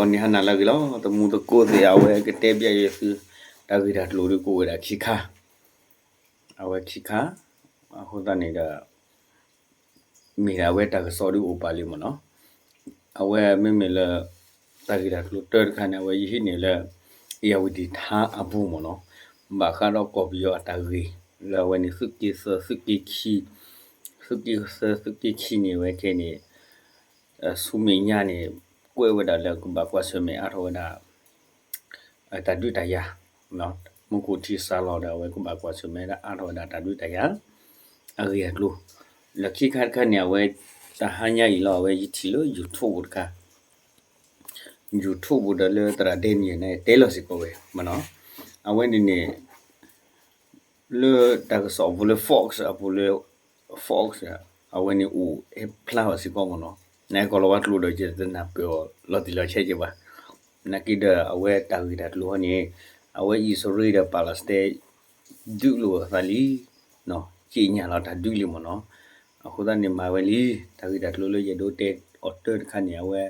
အန့ၣ်ဟါနၤလၢအဂ့ၤလီၤ. တံၤသကိးသ့ၣ် အဝဲကတဲပျဲယသု တၢ်ဂ့ၢ်တၢ်ကျိၤဒုးကအိၣ်ဝဲဒၣ်ခံခါ, အဝဲခံခါ, အဃိသတးန့ၣ်ဒီး မ့ၢ်ဒၣ်အဝဲတၢ်ကစီၣ်ဒုးအိၣ်ပာ်လံမ့ၢ်နီၤ. အဝဲမ့မ့ၢ်လၢ တၢ်ဂ့ၢ်တၢ်ကျိၤတၢတခါန့ၣ် အဝဲယဟံးန့ၢ်လၢ အ့ၣ်ယၣ်ဝတံၣ်ထါအပူၤမ့ၢ်နီၤ, ဘၣ်ဃးဒီးကီၢ်ပယီၤအတၢ်ဂ့ၢ် လၢအဝဲန့ၣ် သုးက့သၢ သုးက့ခံ, သုးက့သၢ သုးက့ခံန့ၣ် အဝဲခဲအံၤန့ၣ် ဆူမဲာ်ညါန့ၣ် ကွဲးဝဲဒၣ်လၢကဘၣ်ကွၢ်ဆၢၣ်မဲာ်အါထီၣ်ဝဲဒၣ် တၢ်ဒုးတၢ်ယၤ, မူခိၣ်ထံစှၤလီၤဒီး အဝဲကဘၣ်ကွၢ်ဆၢၣ်မဲာ်ဒၣ်အါထီၣ်ဝဲဒၣ်တၢ်ဒုးတၢ်ယၤ အဂ့ၢ်အကျိၤ, လၢခံခါတခါန့ၣ် အဝဲတဟါညါအံၤလီၤ အဝဲယထံၣ်လၢ YouTube တခါ, YouTube ဒီးလၢသရၣ်ဒဲနံၣ်န့ၣ် တဲလီၤစ့ၢ်ကီးဝဲမ့ၢ်နီၤ, အဝဲန့ၣ်န့ၣ် လၢတၢ်ကစီၣ်အပူၤလၢ Fox အပူၤလၢ Fox အဝဲန့ၣ်အိၣ်ဟဲဖျါအီၤစ့ၢ်ကီးမ့ၢ်နီၤ, နကီၢ်လီၤဝါကျိာ်ဒီး ယတနၢ်ပၢၢ်အီၤလီၤတံၢ်လီၤဆဲးကဲဘၣ်, နာ်က့ဒီးအဝဲတၢ်ဂ့ၢ်တၢ်ကျိၤဟီန့ၣ် အဝဲအံၣ်စရ့လးဒီး Palestine ဒုးလိာ်အသးလံ, က့ညၣ်လီၤတၢ်ဒုးလံမ့ၢ်နီၤ, အဃိသတးန့ၣ်မၤဝဲလံ, တၢ်ဂ့ၢ်တၢ်ကျိၤလၢယအဲၣ်ဒိးတဲအီၤတၢတခါန့ၣ် အဝဲ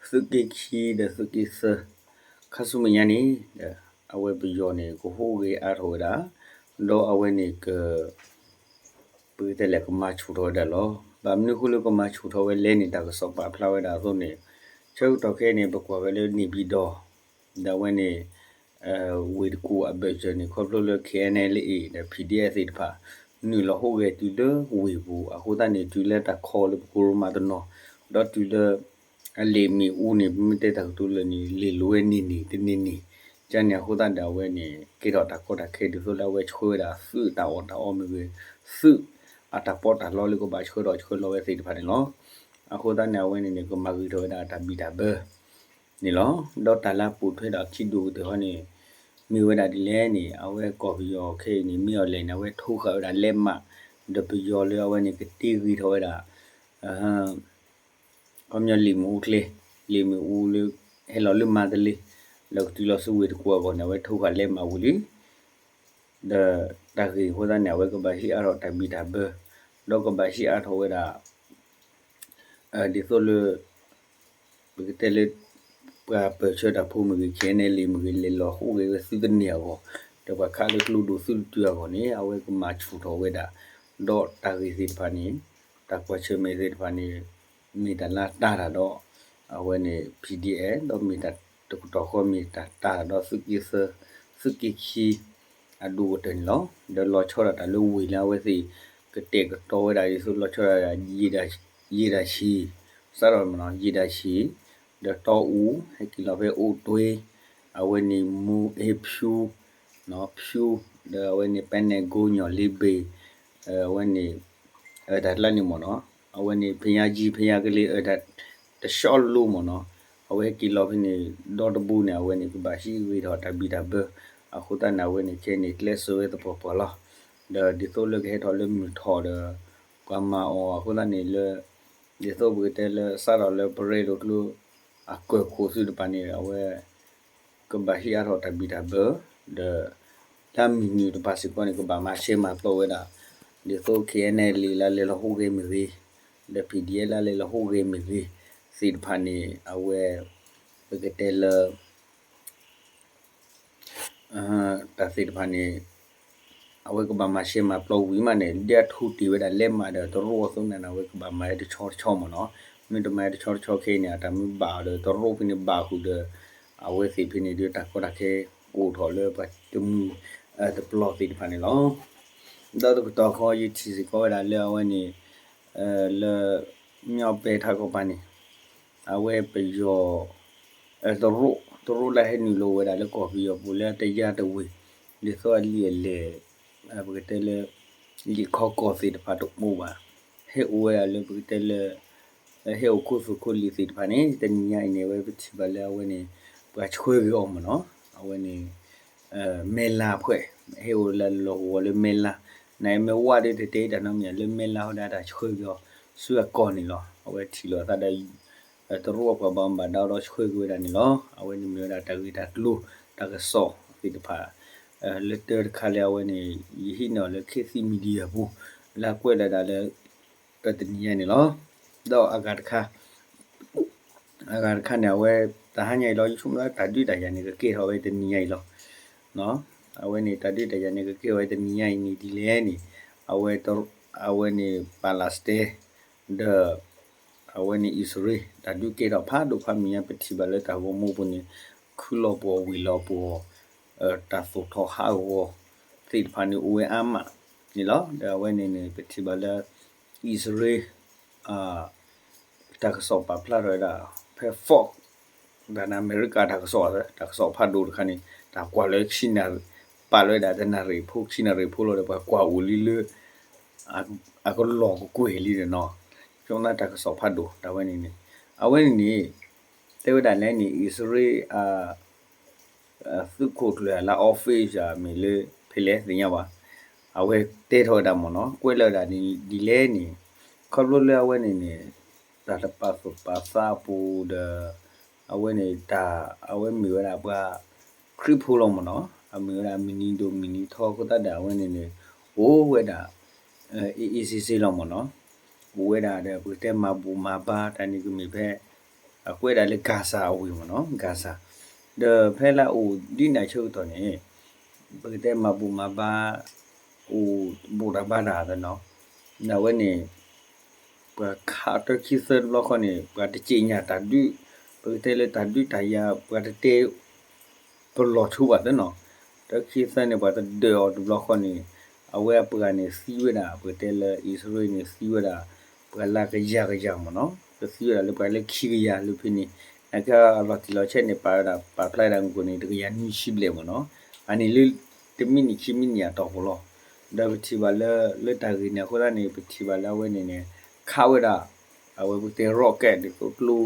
သုးက့ခံဒီးသုးက့သၢ ခါဆူမဲာ်ညါန့ၣ် အဝဲပယီၤန့ၣ် ကဟူးဂဲၤအါထီၣ်ဝဲဒၣ်, ဒီးအဝဲန့ၣ်က ပကတဲလဲၣ် ကမၤဆူၣ်ထီၣ်ဝဲဒၣ်လီၤ. ဘၣ်မနုၤအဃိလၢကမၤဆူၣ်ထီၣ်ဝဲလဲၣ်န့ၣ် တၢ်ကစီၣ်ပာ်ဖျါဝဲဒၣ်အသိးန့ၣ်, ဆၢကတီၢ်ခဲအံၤန့ၣ် ပကွၢ်ဝဲလၢ နေပြည်တော် ဒီးအဝဲန့ၣ် ဝ့ၢ်တကူၣ်အဘၢၣ်စၢၤန့ၣ် ခီဖျိလၢ K N L A ဒီး P D F သ့ၣ်တဖၣ် နုာ်လီၤဟူးဂဲၤတုၤလၢဝ့ၢ်ပူၤ အဃိသတးန့ၣ် တုၤလၢတၢ်ခီလၢပကရူၢ်မးတနီၤ, ဒီးတုၤလၢ အလ့ၣ်မ့ၣ်အူန့ၣ် ပမ့ၢ်တဲတၢ်ကတိၤလၢာ်န့ၣ် လ့ၣ်လိၤဝဲန့ၢ်န့ၢ်တန့ၢ်န့ၣ်, ကန့ၣ်အဃိသတးဒီးအဝဲန့ၣ် ကဲထီၣ်တၢ်ကီတၢ်ခဲဒ်သိးလၢအဝဲဆှၢဝဲဒၣ်သုးတၢ်အီၣ်တၢ်အီမ့ၢ်ဂ့ၤ, သုးအတၢ်ပီးတၢ်လီလၢကဘၣ်ဆှၢထီၣ်ဆှၢလီၤဝဲသ့ၣ်တဖၣ်န့ၣ်လီၤ. အဃိသတးန့ၣ် အဝဲန့ၣ်န့ၣ် ကမၤဂ့ၤထီၣ်ဝဲဒၣ်တၢ်ဘံၣ်တၢ်ဘၢ န့ၣ်လီၤ. ဒီးတၢ်လၢအပိာ်ထွဲဒီးအခံဒိၣ်ကတၢၢ်ဟီန့ၣ် မ့ၢ်ဝဲဒၣ်ဒ်လဲၣ်န့ၣ် အဝဲကီၢ်ပယီၤခဲအံၤန့ၣ် မ့ၢ်အီၤလဲၣ်န့ၣ် အဝဲထိဃာ်ဝဲဒၣ်လဲးမး ဒီးပယီၤလၢအဝဲန့ၣ် ကတ့ဂ့ၤထီၣ်ဝဲဒၣ် ခီပညီလ့ၣ်မ့ၣ်အူချ့, လ့ၣ်မ့ၣ်အူလၢ ဟဲလီၤလၢမါတလ့ လၢကတုၤလီၤဆူဝ့ၢ်တကူၣ်အဂီၢ်န့ၣ် အဝဲထိဃာ်လဲးမးဝံၤလံ ဒီးတၢ်ဂ့ၢ်အဃိသတးန့ၣ် အဝဲကဘၣ်ဟံးအါထီၣ်တၢ်ဘံၣ်တၢ်ဘၢ, ဒီးကဘၣ်ဟံးအါထီၣ်ဝဲဒၣ် ဒ်သိးလၢ ပကတဲလၢ ပှၤပၢၢ်ဆၢတၢ်ဖိမ့ၢ်ဂ့ၤ K N L A မ့ၢ်ဂ့ၤ လဲၤလီၤဟူးဂဲၤဝဲသုတန့ၢ်အဂီၢ်, ဒီးပှၤခးလၢကျိဒိၣ်သုတတုၤအဂီၢ်န့ၣ် အဝဲကမၤဆူၣ်ထီၣ်ဝဲဒၣ်, ဒီးတၢ်ဂ့ၢ်သ့ၣ်တဖၣ်န့ၣ် တၢ်ကွၢ်ဆၢၣ်မဲာ်သ့ၣ်တဖၣ်န့ၣ် မ့ၢ်တၢ်လၢတၢ်တၢ်ဒီး အဝဲန့ၣ် P D F ဒီးမ့ၢ်တၢ်တကတီၢ်ဃီမ့ၢ်တၢ်တၢ်ဒီးသုးက့သၢ သုးက့ခံ အဒိၣ်ကတၢၢ်န့ၣ်လီၤ. ဒီးလီၤဆီဒၣ်တၢ်လၢဝ့ၢ်လၢအဝဲသ့ၣ် ကတဲာ်ကတီၤဝဲဒၣ်ဒ်သိးလီၤဆီဒၣ် ယ့ၣ်ဒၣ်ဆံ, စးထီၣ်မ့ၢ်နီၤ ယ့ၣ်ဒၣ်ဆံ, ဒီးတီအူ ဟဲက့ၤလီၤဖဲအိၣ်တွ့, အဝဲန့ၣ်မူအ့ဖြူ, ဖြူ, ဒီးအဝဲန့ၣ် ပဲနဲၣ်ကိညီၣ်လ့ဘ့ၣ်, အဝဲန့ၣ် တၢ်ကျါန့ၣ်မ့ၢ်နီၤ, အဝဲန့ၣ် ဖယါကံ ဖယါကလ့ တၢ်တဆီလိမ့ၢ်နီၤ, အဝဲဟဲက့ၤလီၤဖဲန့ၣ် ဒီတဘိန့ၣ် အဝဲန့ၣ် ကဘၣ်ဟံးဂ့ၤထီၣ်တၢ်ဘံၣ်တၢ်ဘၢ, အဃိသတးန့ၣ် အဝဲန့ၣ်ခဲအံၤန့ၣ် ကျဲးစၢးဝဲသပှၢ်ပှၢ်လီၤ. ဒီးဒ်သိးလၢကဟဲထီၣ်လၢမုၢ်ထီၣ်ဒီး ပှၤမၤအီၤအဃိသတးန့ၣ်လၢ ဒ်သိးပကတဲလၢစးထီၣ်လၢ parade ဒီးကျိအကၢၢ်ခိၣ်သုတဖၣ်န့ၣ် အဝဲ ကဘၣ်ဟံးအါထီၣ်တၢ်ဘံၣ်တၢ်ဘၢ, ဒီး လၢမုၢ်နုာ်တဖၣ်စ့ၢ်ကီးန့ၣ် ကဘၣ်မၤရှဲမၤပျီဝဲဒၣ်, ဒ်သိး K N L A လၢလဲၤလီၤဟူးဂဲၤမ့ၢ်ဂ့ၤ, ဒီး P D F လၢလဲၤလီၤဟူးဂဲၤမ့ၢ်ဂ့ၤ, သ့ၣ်တဖၣ်န့ၣ် အဝဲ ပကတဲလၢ တၢ်သ့ၣ်တဖၣ်န့ၣ် အဝဲကဘၣ်မၤရှဲမၤပျီဝံၤမးန့ၣ် ဒ်အထူတ့ၢ်ဝဲဒၣ်လဲးမးဒီးတရူးအသိးန့ၣ် အဝဲကဘၣ်မၤဝဲတဆီတဆီမ့ၢ်နီၤ, မ့ၢ်တမၤဝဲတဆီတဆီခဲအံၤန့ၣ် အတၢ်မ့ၢ်ဘၣ်အီၤဒီး တရူးဖဲန့ၣ်ဘၣ်ဃုာ်ဒီး အဝဲသ့ၣ်ဖဲန့ၣ်ဒီးတၢ်ကီတၢ်ခဲအိၣ်ထီၣ်လၢပှၤတမှံၤတပျီၢ်သ့ၣ်တဖၣ်န့ၣ်လီၤ. ဒီးတကတီၢ်ဃီယထံၣ်စ့ၢ်ကီးဝဲဒၣ်လၢအဝဲန့ၣ် လၢ မၠီၣ်ပဲထးကီၢ်ပၤန့ၣ် အဝဲပယီၤ တရူး တရူးလၢဟဲနုာ်လီၤဝဲဒၣ်လၢကီၢ်ပယီၤပူၤလၢတယါတဝ့ၢ် ဒ်သိးအလံာ်အလဲၢ် ပကတဲလၢ လံာ်ခီကီၢ်သ့ၣ်တဖၣ်တအိၣ်ဘၣ်, ဟဲအိၣ်ဝဲဒၣ်လၢပကတဲလၢ ဟဲအိၣ်ခိၣ်သူၣ်ခိၣ်လံာ်သ့ၣ်တဖၣ်န့ၣ် တနံၤညါအံၤန့ၣ် အဝဲပထံၣ်ဘၣ်လၢအဝဲန့ၣ် ပှၤဆှၢက့ၤအီၤမ့ၢ်နီၤ, အဝဲန့ၣ် မဲလၢ်ဖှဲး ဟဲအိၣ်လၢလီၢ်ကဝီၤလၢမဲလၢ်, နမ့ၢ်ဝဲဒၣ်တတဲတၢ်နီတမံၤ လၢမဲလၢ်ဟီဒၣ်တၢ်ဆှၢက့ၤအီၤ ဆူအကီၢ်န့ၣ်လီၤ. အဝဲထံၣ်လိာ်အသးဒီး တရူးအပှၤဘၣ်မူဘၣ်ဒါဒီးဆှၢက့ၤဝဲဒၣ်န့ၣ်လီၤ. အဝဲန့ၣ်မ့ၢ်ဝဲဒၣ်တၢ်ဂ့ၢ်တၢ်ကျိၤ တၢ်ကစီၣ်သ့ၣ်တဖၣ် လၢတၢတခါလၢအဝဲန့ၣ် ယဟံးန့ၢ်အီၤလၢ ခေတ်သစ် Media ပူၤ လၢအကွဲးလီၤဒၣ်လၢ တနံၤညါန့ၣ်လီၤ. ဒီးအဂၤတခါ အဂၤတခါန့ၣ် အဝဲ တဟါညါအံၤလီၤ ယဆိကမိၣ်လၢတၢ်ဒုးတၢ်ယၤန့ၣ် ကကဲထီၣ်ဝဲတနံၤညါအံၤလီၤ. အဝဲန့ၣ် တၢ်ဒုးတၢ်ယၤန့ၣ် ကကဲထီၣ်ဝဲတနံၤညါအံၤန့ၣ်ဒ်လဲၣ်န့ၣ် အဝဲ အဝဲန့ၣ် Palestine ဒီး အဝဲန့ၣ် အံၣ်စရ့လး တၢ်ဒုးကဲထီၣ်ဖးဒိၣ်ဖးမံၤညါ ပထံၣ်ဘၣ်လၢတၢ်ဂီၤမူပူၤန့ၣ် ခုလီၤပှီၢ်ဝံၤလီၤပှီၢ် တၢ်သိၣ်ထီၣ်ဟးဂီၤသ့ၣ်တဖၣ်န့ၣ် အိၣ်ဝဲအါမးန့ၣ်လီၤ. ဒီးအဝဲန့ၣ်န့ၣ် ပထံၣ်ဘၣ်လၢ အံၣ်စရ့လး တၢ်ကစီၣ်ပာ်ဖျါထီၣ်ဝဲဒၣ် ဖဲ Fox ဒၣ်န့ၣ် အမဲရကၤတၢ်ကစီၣ် တၢ်ကစီၣ်ဖးဒိၣ်တခါန့ၣ် တၢ်ကွၢ်လၢခံနၣ်ရံၣ် ပာ်လီၤဝဲဒၣ်တနၣ်ရံၣ်ဖိ ခံနၣ်ရံၣ်ဖိလီၤဒီး ပှၤကွၢ်အိၣ်လံလၢ အကလီၢ်ကကွဲၢ်လံဒီးနီၤ ကၠီနၢ်တၢ်ကစီၣ်ဖးဒိၣ် တၢ်ဝဲန့ၣ်န့ၣ် အဝဲန့ၣ်န့ၣ် တဲဝဲဒၣ်လဲၣ်န့ၣ် အံၣ်စရ့လး သုးခိၣ်ကျၢၢ်လၢ office မ့ၢ်လၢ ဖဲလဲၣ်သ့ၣ်ညါဘၣ် အဝဲတဲထီၣ်ဝဲဒၣ်မ့ၢ်နီၤ ကွဲးလီၤဝဲဒၣ်ဒ်လဲၣ်န့ၣ် ခီဖျိလၢအဝဲန့ၣ်န့ၣ် တၢ်တပာ်သူၣ်ပာ်သးအပူၤဒီး အဝဲန့ၣ်တၢ် အဝဲမ့ၢ်ဝဲဒၣ်ပှၤ ခရံာ်ဖိလီၤမ့ၢ်နီၤ အမ့ၢ်ဝဲဒၣ်မုၢ်နံၤဒိၣ်မုၢ်နံၤထီအဃိသတးဒီး အဝဲန့ၣ်န့ၣ် အိၣ်ဝဲဒၣ် အ့ၣ်အ့ၣ်စ့စ့လီၤမ့ၢ်နီၤ အိၣ်ဝဲဒၣ်ဒီး ပကတဲမၤဘူၣ်မၤဘါတၢ်န့ၣ်ကမ့ၢ်ဖဲ အကွဲးဒၣ်လၢ Gaza အဝ့ၢ်မ့ၢ်နီၤ Gaza ဒီးဖဲလၢအအိၣ်ဒ်န့ၣ်အဆၢကတီၢ်န့ၣ် ပကတဲမၤဘူၣ်မၤဘါ အိၣ်ဘူၣ်တၢ်ဘါတၢ်သနီၤ ဒ်ဝဲန့ၣ် ပှၤခးတၢခံသၢတဘျီဃီန့ၣ် ပှၤတစံးညၣ်တၢ်ဒုး ပကတဲလၢတၢ်ဒုးတၢ်ယၤ ပှၤတတဲ ပလီၤဆိဘၣ်သနီၤ တၢခံသၢန့ၣ် ပှၤတဒၢးအီၤတဘျီဃီန့ၣ် အဝဲအပှၤန့ၣ်သံဝဲဒၣ် ပကတဲလၢအံၣ်စရ့လးန့ၣ် သံဝဲဒၣ် ပှၤလၢကယၤကယၤမ့ၢ်နီၤ ကသံဝဲဒၣ်လၢပှၤလၢခံကယၤလၢဖဲန့ၣ် နာ်က့အလီၤတံၢ်လီၤဆဲးန့ၣ် ပာ်ဝဲဒၣ် ပာ်ဖျါဝဲဒၣ်မုၢ်ခိၣ်န့ၣ် တကယၤနွံဆံဘျဲၣ်မ့ၢ်နီၤ အန့ၣ်လၢ တမံးနံးခံမံးနံးအတီၢ်ပူၤလီၤ ဒီးပထံၣ်ဘၣ်လၢ လၢတၢ်ဂ့ၢ်န့ၣ်အဃိသတးန့ၣ် ပထံၣ်ဘၣ်လၢအဝဲန့ၣ်န့ၣ် ခးဝဲဒၣ် အဝဲပကတဲ rocket န့ၣ် ကျိ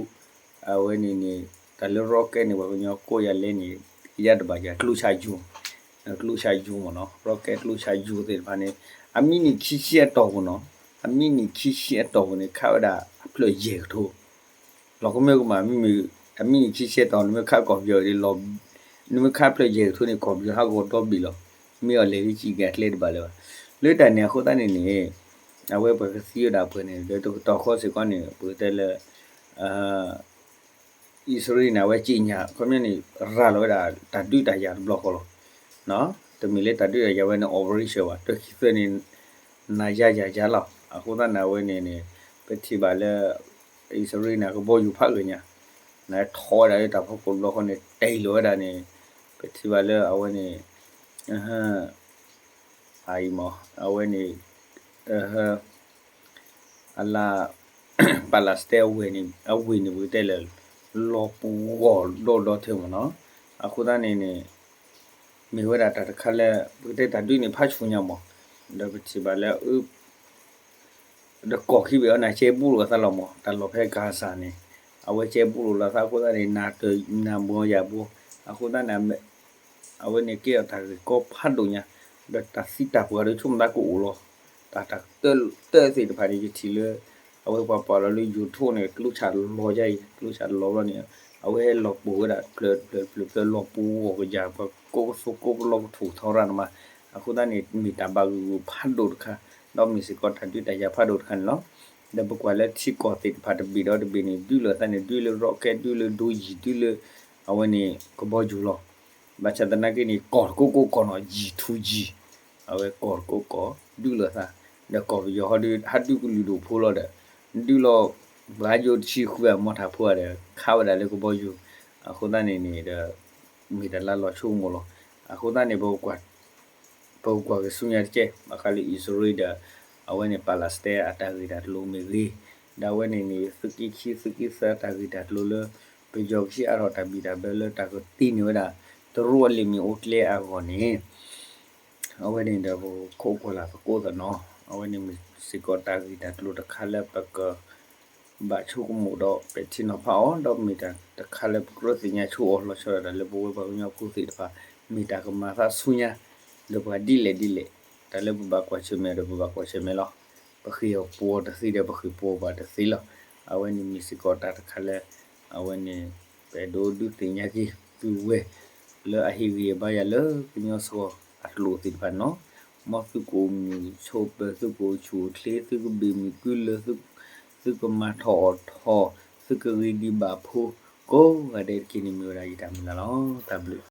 အဝဲန့ၣ်န့ၣ် တၢ်လၢ rocket န့ၣ် ပှၤကညီကိးယၤလဲၣ်န့ၣ် ယါတဘၣ်ယၤ ကျိဆးယိၤ ကျိဆးယိၤမ့ၢ်နီၤ rocket ကျိဆးယိၤသ့ၣ်တဖၣ်န့ၣ် အမံးနံးခံဆံအတီၢ်ပူၤနီၤ အမံးနံးခံဆံအတီၢ်ပူၤန့ၣ် ခးဝဲဒၣ်အဖျၢၣ်ယဲၢ်ကထိ လီၤကမၢကမၣ် မ့မ့ၢ် အမံးနံးခံဆံအတီၢ် နမ့ၢ်ခးကီၢ်ပယီၤဒ်လီၤ နမ့ၢ်ခးဖျၢၣ်ယဲၢ်ကထိန့ၣ် ကီၢ်ပယီၤဟးဂီၤဒီဘ့ၣ်လီၤ မ့ၢ်အီၤလဲၤလၢကံကကျဲတဘၣ်လၢၤဘၣ် လၢတၢ်န့ၣ်အဃိသတးန့ၣ်န့ၣ် အဝဲပှၤကသံဝဲဒၣ်ပှဲၤန့ၣ် ဒီးတကတီၢ်ဃီစ့ၢ်ကီးန့ၣ် ပကတဲလၢ အံၣ်စရ့လးန့ၣ် အဝဲစံးညါ ခီပညီန့ၣ် ရၤလီၤဝဲဒၣ် တၢ်ဒုးတၢ်ယၤတဘျီဃီလီၤ. တမ့ၢ်လၢတၢ်ဒုးတၢ်ယၤဝဲန့ၣ် operation ဘၣ် တၢခံသၢန့ၣ် နၤယၤယၤယၤလီၤ. အဃိသတးန့ၣ်အဝဲန့ၣ်န့ၣ် ပထံၣ်ဘၣ်လၢ အံၣ်စရ့လးန့ၣ် ကဘီယူၤဖးဂ့ၤညါ နထီၣ်ဝဲဒၣ်လၢတၢ်ဖီခိၣ်တဘျီဃီန့ၣ် တ့ၢ်လီၤဝဲဒၣ်န့ၣ် ပထံၣ်ဘၣ်လၢအဝဲန့ၣ် အံၤမ့ၢ် အဝဲန့ၣ် အလၢ Palestine အဝ့ၢ်န့ၣ် အဝ့ၢ်န့ၣ် ပကတဲလၢ လီၤပူၤဂီၢ်ဒီဒီထၢမ့ၢ်နီၤ. အဃိသတးန့ၣ်န့ၣ် မ့ၢ်ဝဲဒၣ်တၢ်တခါလၢ ပကတဲတၢ်ဒုးန့ၣ်ဖးဆူညါမး ဒီးပထံၣ်ဘၣ်လၢ ဒီးကီၢ်ခံဘ့ၣ်အီၤန့ၣ် ကဲဘူးလိာ်သးလီၤမး တၢ်လီၢ်ဖဲ Gaza န့ၣ် အဝဲကဲဘူးလိာ်သးအဃိသတးန့ၣ် နၤတနၤဘီယၤဘီ အဃိသတးန့ၣ် အဝဲန့ၣ်ကဲထီၣ်တၢ်ဂ့ၢ်ကီဖးဒိၣ်ညါ ဒီးတၢ်သံတၢ်ပှၢ်ဒီးဆိကမိၣ်သးကအိၣ်လီၤ. တၢ်တၢ်တၢသ့ၣ်တဖၣ်န့ၣ် ယထံၣ်လၢ အဝဲပှၤပာ်လီၤလၢ YouTube န့ၣ် ကျိဆၣ်လီၤယါအံၤ ကျိဆၣ်လီၤဘျီန့ၣ် အဝဲဟဲလီၤပူၤဝဲဒၣ် ဖျၢၣ်ဖျၢၣ်ဖျၢၣ်ဖျၢၣ်လီၤပူၤဂီၢ်ကယၤ ပှၤကိးပသူကိးပလီၢ်ကထူၣ်ထီရၣ်နမး အဃိသတးန့ၣ် မ့ၢ်တၢ်ဘၣ်ဂုာ်ဂုာ်ဖးဒိၣ်တခါ ဒီးမ့ၢ်စ့ၢ်ကီးတၢ်ဒုးတၢ်ယၤဖးဒိၣ်တခါန့ၣ်လီၤ. ဒီးပကွၢ်လၢထံကီၢ်သ့ၣ်တဖၣ်တဘ့ၣ်ဒီးတဘ့ၣ်န့ၣ် ဒုးလိာ်သးန့ၣ် ဒုးလၢ rocket ဒုးလၢဒိယံၤ ဒုးလၢ အဝဲန့ၣ် ကဘီယူၤလီၤ. ဘၣ်ဆၣ်သနာ်က့န့ၣ် ကီၢ်တကိးကိးကီၢ်နီၤ ယံၤ ထူယံၤ အဝဲကီၢ်တကိးကီၢ် ဒုးလိာ်သး ဒီးကီၢ်ပယီၤဟီဒုး ဟးဒုးကလုာ်ဒိၣ်ဖိလီၤဒီး ဒုးလီၤ ပှၤယိတဆံဃုအမီထၣ်ဖိဒီး ခးဝဲဒၣ်လၢကဘီယူၤ အဃိသတးန့ၣ်န့ၣ်ဒီး မ့ၢ်တၢ်လၢလီၤဆိကမိၣ်လီၤ. အဃိသတးန့ၣ် ပကကွၢ်က့ၤဆူညါတက့ၢ် ဘၣ်ဃးလၢအံၣ်စရ့လးဒီး အဝဲန့ၣ် Palestine အတၢ်ဂ့ၢ်တၢ်ကျိၤမ့ၢ်ဂ့ၤ, ဒီးအဝဲန့ၣ်န့ၣ် သုးက့ခံ သုးက့သၢတၢ်ဂ့ၢ်တၢ်ကျိၤလၢ ပယီၤကဟ့ၣ်အါထီၣ်တၢ်ဘံၣ်တၢ်ဘၢလၢတၢ်ကတ့န့ၢ်ဝဲဒၣ် တရူးအလံာ်မ့ၣ်အူကျဲအဂီၢ်န့ၣ် အဝဲန့ၣ်ဒီးပခိးကွၢ်လၢ်သကိးသနီၤ, အဝဲန့ၣ်မ့ၢ်စ့ၢ်ကီးတၢ်ဂ့ၢ်တၢ်ကျိၤတခါလၢပက ဘၣ်ဆိကမိၣ်ဒီးပဲာ်ထံနီၤဖးအီၤ, ဒီးမ့ၢ်တၢ်တခါလၢပကြၢးသ့ၣ်ညါဆိအီၤလီၤဆီဒၣ်တၢ်လၢပဝဲပှၤကညီဖိသ့ၣ်တဖၣ်, မ့ၢ်တၢ်ကမၤသးဆူညါ ဒီးပှၤဒ်လဲၣ်ဒ်လဲၣ်, တၢ်လၢပဘၣ်ကွၢ်ဆၢၣ်မဲာ်ဒီးပဘၣ်ကွၢ်ဆၢၣ်မဲာ်လီၤ. ပဃ့ၢ်အီၤပှီၤတသ့ဒီးပဃ့ၢ်ပှီၤဘၣ်တသ့လီၤ. အဝဲန့ၣ်မ့ၢ်စ့ၢ်ကီးတၢ်တခါလၢ အဝဲန့ၣ် ပအဲၣ်ဒိးဒုးသ့ၣ်ညါက့ၤသုဝဲ လၢအဟ့ၣ်ဂံၢ်ဘါယၤလၢကညီစှီၤအကျိာ်သ့ၣ်တဖၣ်နီၤ, မ်သုကအိၣ်မုာ်ဆိးပၢၤ သုကအိၣ်ဆူၣ်အိၣ်ချ့ သုကဘ့ၣ်မုၢ်ကုလၢ သုကမၤထီၣ်အီၣ်ထီၣ် သုကဂ့ၤဒံးဘၣ်ဖိ ဒီပုၢ်ဝဲၢ်ကိးဂၤဒဲးတက့ၢ်န့ၣ် မ့ၢ်ဝဲဒၣ်ယတၢ်မုၢ်လၢ်လီၤ. တၢ်ဘျုး